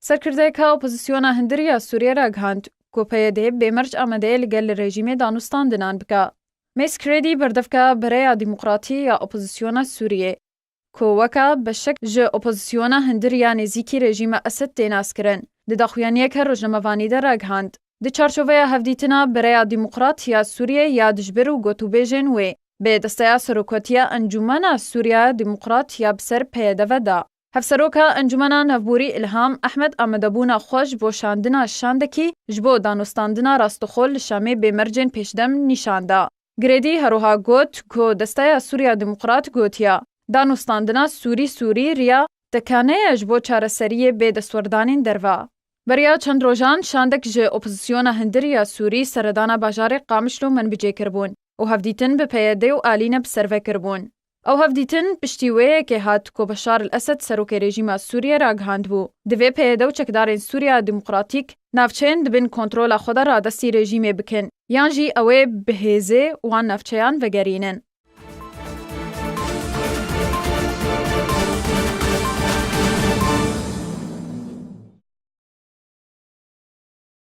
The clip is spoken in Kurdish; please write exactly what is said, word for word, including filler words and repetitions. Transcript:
Serkirdeyeke opozisyona hundir ya Sûriyê ragihand ku P Y D bêmirc amade ye li gel rejîmê danûstandinan bike. Mêz Kredî berdevka Bereya Demokratî ya Opozisyona Sûriyê, ku weke beşek ji opozisyona hundir ya nêzîkî rejîma Esed tê naskirin, di daxuyaniyeke rojnamevanî de ragihand, di çarçoveya hevdîtina Bereya Demokrat ya Sûriyê ya dijbir û gotûbêjên wê bi desteya Serokatiya Encûmena Sûriya Demokrat ya bi ser P Y D ve da. Hevseroka Encûmena Navborî Îlham Ehmed amadebûna xwe ji bo şandina şandekî ji bo danûstandina rastixwe li Şamê bêmircên pêşdem nîşan da. Kredî herwiha got ku Desteya Sûriya Demokrat gotiya, danûstandina Sûrî Sûrî riya tekane ye ji bo çareseriyê bê destwerdanên derve. Beriya çend rojan şandek ji opozisyona hundir ya Sûrî seredana bajarê Qamişlo Menbicê kiribûn û hevdîtin bi P Y D û alî ne bi ser ve kiribûn. Ew hevdîtin piştî wê yekê hat ku Beşar el Esed serokê rejîma Sûriyê ragihandibû, divê P Y D û çekdarên Sûriya Demokratîk navçeyên di bin kontrola xwe de radestî rejîmê bikin, yan jî ew ê bi hêzê wan navçeyan vegerînin.